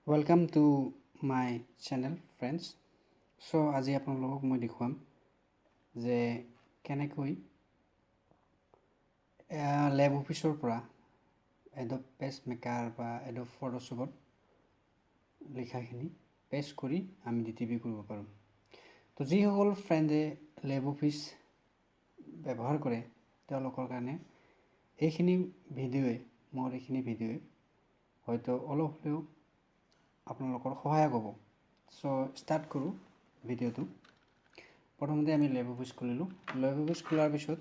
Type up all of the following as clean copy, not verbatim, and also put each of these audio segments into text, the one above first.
Welcome to my channel, friends. So আজি আপোনালোকক মই দেখুৱাম যে কেনেকৈ লেব অফিচৰ পৰা এডব পেজ মেকাৰ বা এডব ফটোশ্বপত লিখাখিনি পেষ্ট কৰি আমি ডিটিপি কৰিব পাৰোঁ। তো যিসকল ফ্ৰেণ্ডে লেব অফিচ ব্যৱহাৰ কৰে, তেওঁলোকৰ কাৰণে এইখিনি ভিডিঅ'ই, মোৰ এইখিনি ভিডিঅ'ই হয়তো অলপ হ'লেও আপোনালোকৰ সহায়ক হ'ব। চ' ষ্টাৰ্ট কৰোঁ ভিডিঅ'টো। প্ৰথমতে আমি লেব অফিচ খুলিলোঁ। লেব অফিচ খোলাৰ পিছত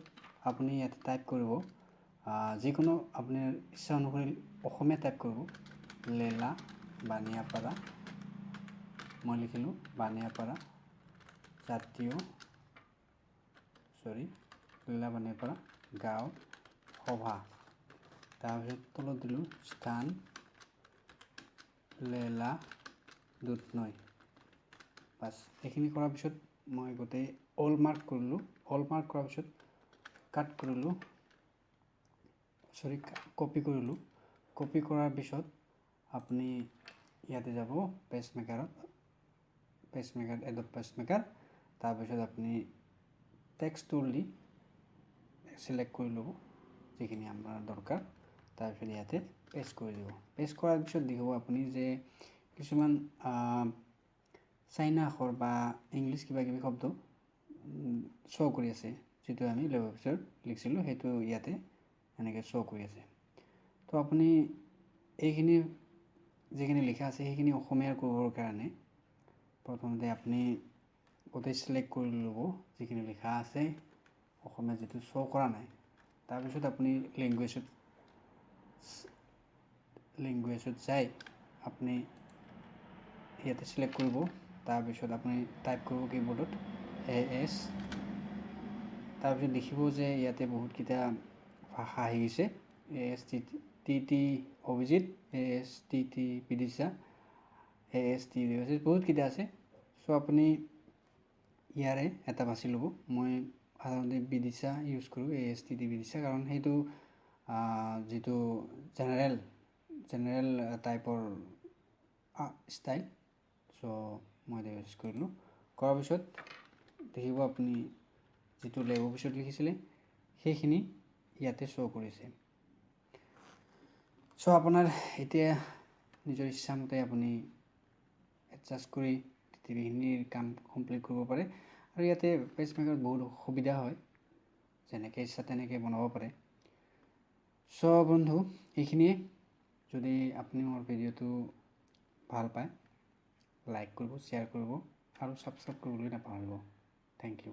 আপুনি ইয়াতে টাইপ কৰিব যিকোনো আপোনাৰ ইচ্ছা অনুসৰি অসমীয়া টাইপ কৰিব। লেলা বানিয়াপাৰা মই লিখিলোঁ। বানিয়াপাৰা জাতীয়, চৰি, লেলা বানিয়াপাৰা গাঁও সভা। তাৰপিছত তলত দিলোঁ স্থান লেলা দুধনৈ। বাছ, এইখিনি কৰাৰ পিছত মই গোটেই অল মাৰ্ক কৰিলোঁ। অল মাৰ্ক কৰাৰ পিছত কাট কৰিলোঁ, চৰি, কপি কৰিলোঁ। কপি কৰাৰ পিছত আপুনি ইয়াতে যাব পেজ মেকাৰত, page maker, Adobe page maker. তাৰপিছত আপুনি টেক্সট টুল দি চিলেক্ট কৰি ল'ব যিখিনি আমাৰ দৰকাৰ। তাৰপিছত ইয়াতে পেষ্ট কৰি দিব। পেষ্ট কৰাৰ পিছত দেখিব আপুনি যে কিছুমান চাইনা আখৰ বা ইংলিছ কিবা কিবি শব্দ শ্ব' কৰি আছে। যিটো আমি লেব অফিচত লিখিছিলোঁ, সেইটো ইয়াতে এনেকৈ শ্ব' কৰি আছে। তো আপুনি এইখিনি যিখিনি লিখা আছে, সেইখিনি অসমীয়াৰ কৰিবৰ কাৰণে প্ৰথমতে আপুনি গোটেই চিলেক্ট কৰি ল'ব যিখিনি লিখা আছে অসমীয়া, যিটো শ্ব' কৰা নাই। তাৰপিছত আপুনি লেংগুৱেজত যাই আপুনি ইয়াতে চিলেক্ট কৰিব। তাৰপিছত আপুনি টাইপ কৰিব কীবৰ্ডত এ এছ। তাৰপিছত দেখিব যে ইয়াতে বহুতকেইটা ভাষা আহি গৈছে। A S T T T Abhijit, A S T T Bidisha, A S T বহুতকেইটা আছে। চ' আপুনি ইয়াৰে এটা বাছি ল'ব। মই সাধাৰণতে বিদিশা ইউজ কৰোঁ, এ এছ টি টি বিদিশা, কাৰণ সেইটো যিটো জেনেৰেল টাইপৰ ষ্টাইল। চ' মই এইটো ইউজ কৰিলোঁ। কৰাৰ পিছত দেখিব আপুনি যিটো লেব অফিচত লিখিছিলে, সেইখিনি ইয়াতে শ্ব' কৰিছে। চ' আপোনাৰ এতিয়া নিজৰ ইচ্ছামতে আপুনি এডজাষ্ট কৰি ডিটিপিখিনিৰ কাম কমপ্লিট কৰিব পাৰে। আৰু ইয়াতে পেজ মেকাৰত বহুত সুবিধা হয়, যেনেকৈ ইচ্ছা তেনেকৈ বনাব পাৰে। চ' বন্ধু, এইখিনিয়ে। যদি আপুনি মোৰ ভিডিঅ'টো ভাল পায়, লাইক কৰিব, শ্বেয়াৰ কৰিব আৰু ছাবস্ক্ৰাইব কৰিবলৈ নাপাহৰিব। Thank U.